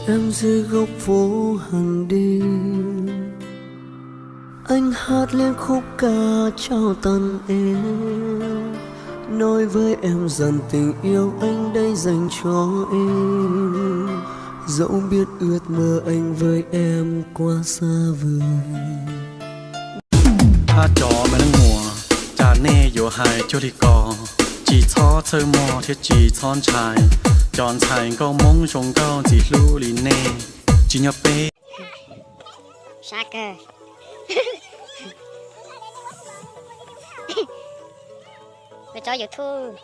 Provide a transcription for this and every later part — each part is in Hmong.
Em dưới góc phố hàng đêm, anh hát lên khúc ca trao tặng em. Nói với em rằng tình yêu anh đây dành cho em. Dẫu biết ước mơ anh với em quá xa vời. Ab, cov me leej muam, cas nej yuav hais cuag li ko? Tsis txhob txhawj mog thiab tsis txhob ntshai. Cov ntxhais nkauj Hmoob zoo nkauj ntxim hlub li nej tsis nyob peb. Sab kawg. Ua tsob YouTube.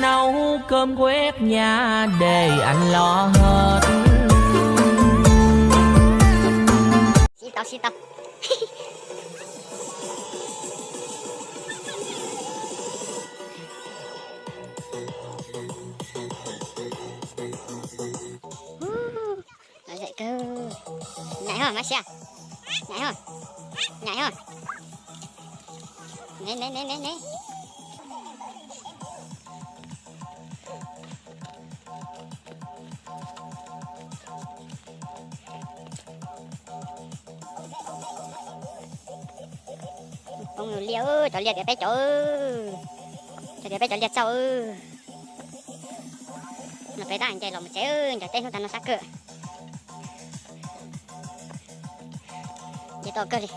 Nấu cơm quét nhà để ăn lót. Sib tau, sib tau. Lom zem kawg. Nyaim ho, mab siab. Nyaim ho. Nyaim ho. Ne, ne, ne, ne, ne. Poob liaj, cov liaj tias peb cov, cov tias peb cov liaj txauj. No peb tab nce los mus tsev, ncaws teb hnub tag no sab kawg. Nce tau kawg li.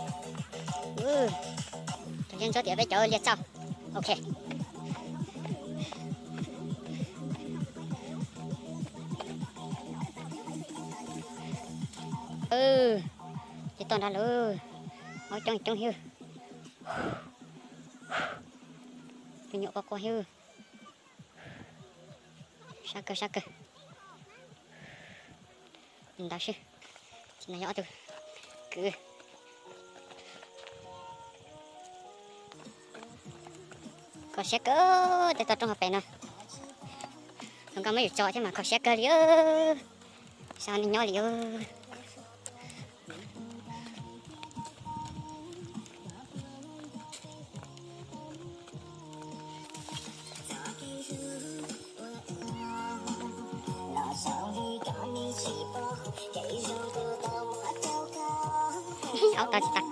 Cov liaj ntsuab tias peb cov liaj txauj. Ok. Ces toj nrag lawm, aub coob coob xwb. Me nyuam quaj quaj xwb. Sab kawg sab kawg. Ntawd xwb. Ces no yog ob tug kwv. Kho siab kawg, tej toj roob hauv pes no. Hluas nkauj muab yus tso thiab mas kho siab kawg li. Xyov nej nyob li. Aub tau tsis tau.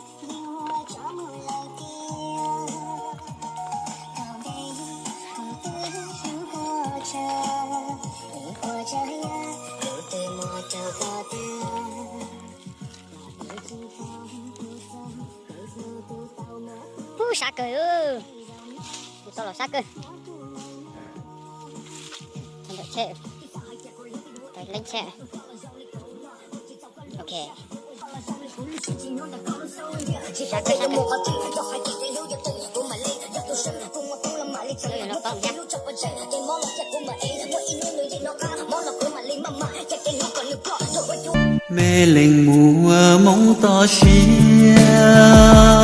Ub, sab kawg. Kuv tau los sab kawg. Ntawm tsheb, leeb tsheb. Ok. Sab kawg, sab kawg. Lub yuav luag paub thiab. Me leej muam Hmoob toj siab.